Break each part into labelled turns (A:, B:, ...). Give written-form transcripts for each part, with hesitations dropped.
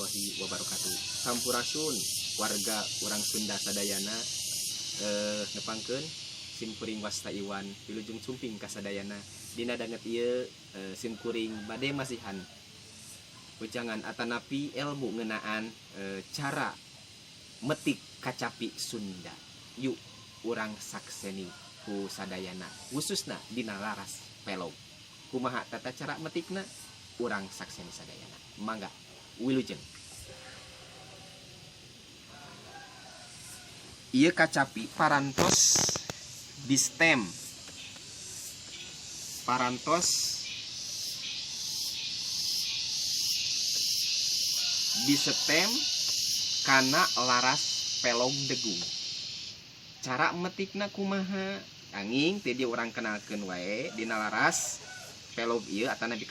A: warahmatullahi wabarakatuh. Sampurasun warga urang Sunda sadayana, nepangkeun simkuring wasta Iwan wilujeng sumping kasadayana. Dina danget ieu simkuring bade masihan wejangan atanapi ilmu ngeunaan cara metik kacapi Sunda. Yuk urang sakseni ku sadayana, khususna dina laras pelog. Kumaha tata cara metikna? Urang sakseni sadayana. Mangga wilujeng. Ieu kacapi parantos di stem, parantos di setem kana laras pelog degung. Cara metikna kumaha? Anging tadi urang kenalkeun wae dina laras pelog ieu atanapi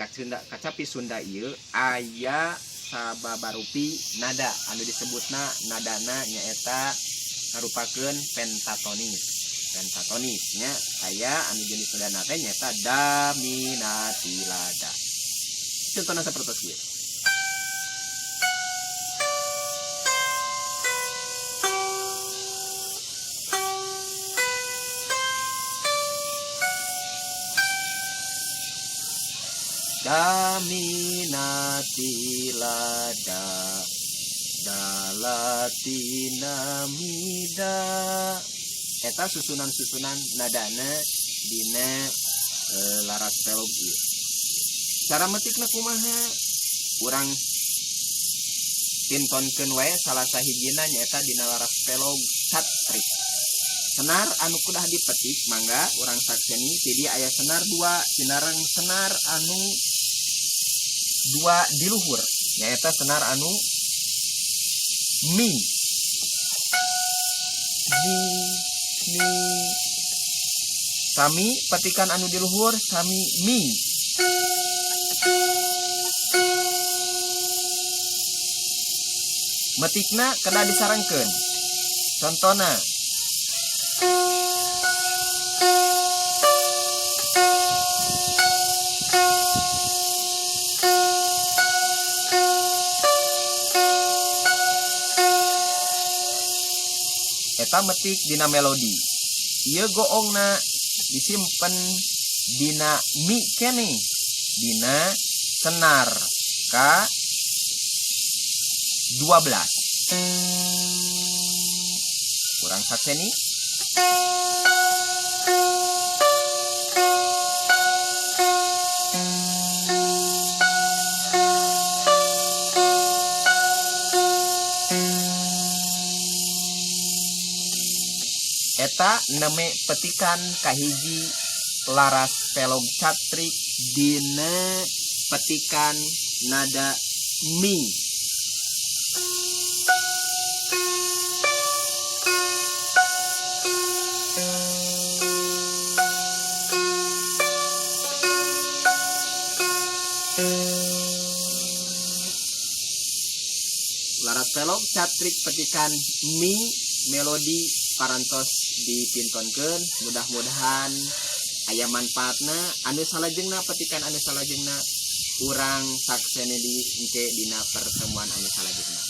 A: kacapi Sunda ieu aya sababarupi nada anu disebutna nadana nyaeta ngarupakeun pentatonis. Pentatonis nya aya anu jenis nadana teh nyaeta da mi na ti la da. Contohna sapertos ieu. Da mi na ti la da, da la ti na mi da. Eta susunan-susunan nadana dina laras pelog ieu. Cara metikna kumaha? Urang pintonkeun wae salah sahijina nyaeta dina laras pelog catrik. Senar anu kudah dipetik mangga urang sakseni ti dieu aya senar 2, sinareng senar anu 2 di luhur nyaeta senar anu mi, mi, mi. Sami petikan anu di luhur sami mi. Metikna kedah disarengkeun. Contona eta metik dina melodi. Ieu goongna disimpen dina mi keneh, dina senar ka 12. Urang sakseni. Eta neme petikan kahiji laras pelog catrik dina petikan nada mi. Laras pelog catrik petikan mi melodi parantos dipintonkeun, mudah-mudahan aya manfaatna. Anu salajengna petikan anu salajengna urang sakseni di engke dina pertemuan anu salajengna.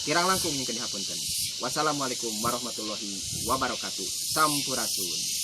A: Kirang langkung nyungkeun dihapunten. Wassalamualaikum warahmatullahi wabarakatuh. Sampurasun.